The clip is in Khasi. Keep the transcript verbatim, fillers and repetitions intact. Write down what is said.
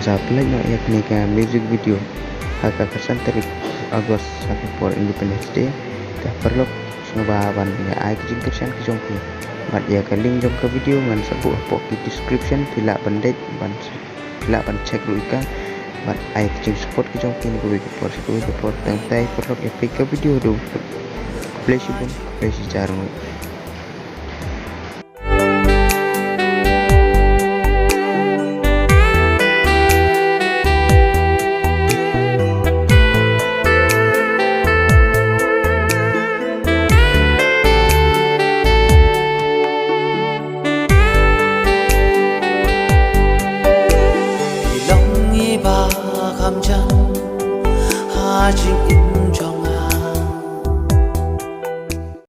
Sa pynlait noh ïa kane ka music video ha ka khatsan tarik August ha ka por Independence Day. Te paralok, sngewbha ban ïa ai ka jingkyrshan ka jong phi bad ïa ka link jong ka video ngan sa buh hapoh ki description, phi lah ban dep ban, phi lah ban check ruh ïa ka bad ai ka jingsupport ka jong phi na kawei ka por sha kawei ka por. Tang tai paralok, ïa peit ka video haduh. Khublei shibun, khublei shihajar nguh.